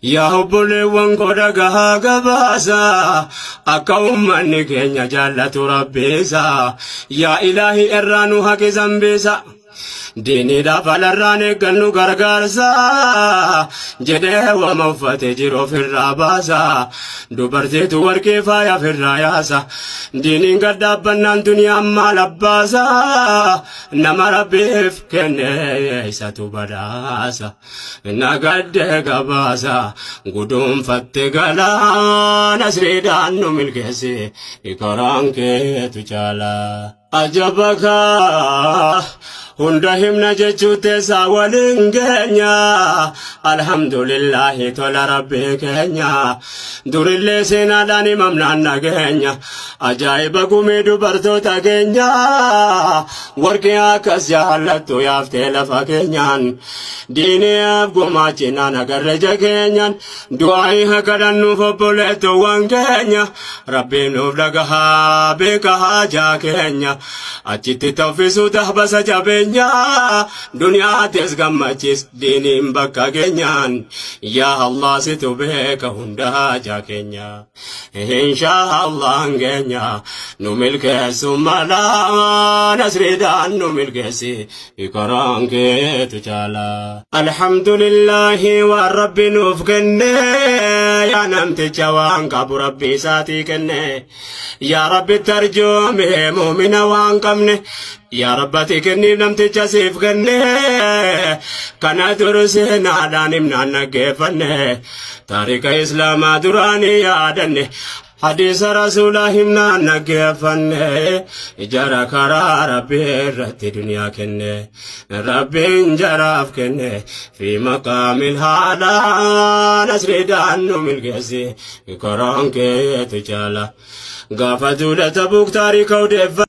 Yaa obboleewwan koo dhagahaa gabaasa akka ummanni keenya jaallatu rabbiisa yaa ilaahi irraa nu haqi zambiisa diiniidhaaf alarraan eeggannu gargaarsa jedhee wama uffate jiru ofirraa baasa dubartiitu warqee faaya ofirraa yaasa diiniin gad dhaabbannaan duniyaan maal abbaasa nama rabbiif kenne isatu badhaasa nagadde gabaasa guduunfatte galaa nasriidhaan nu milkeessi karaan keetu caala. Ajabaka hunda himna jechuu teessaa waliin geenya alhamdulillahi tola rabbii keenya durillee seenaadhaan himamnaan nageenya ajaa'iba gumii dubartoota keenya warqee akkas jaallattu yaaftee lafa keenyaan diiniif gumaachinaan agarre keenyaan du'aayi hakadhannuuf obboleettuwwan keenya rabbiin nuuf dhagahaa beeka haajaa keenya achitti tawfisuu tahbasa jabeenya duniyaattis gammachiis diiniin bakka keenyaan yaa Allah situ beeka hunda haajaa keenya inshaa Allah keenya nu milkeessu malaa nasriidhaan nu milkeessi karaan keetu caala. Alhamdulillahi waan rabbi nuuf kenne yaa namticha waan qabu rabbi isaatii kenne yaa rabbi tarjoome muumina waan qabne yaa rabbati kenniif namticha siif kenne kana dur seenaadhaan himnaan dhaggeeffanne taarika islaamaa duraanii yaadanne hadiisa rasuulaa himnaan dhaggeeffanne jara karaa rabbii irratti duniyaa kenne rabbiin jaraaf kenne fi maqaamil haalaa nasriidhaan nu milkeessi karaan keetu caala gaafa duula Tabuuk taarika odeeffanne.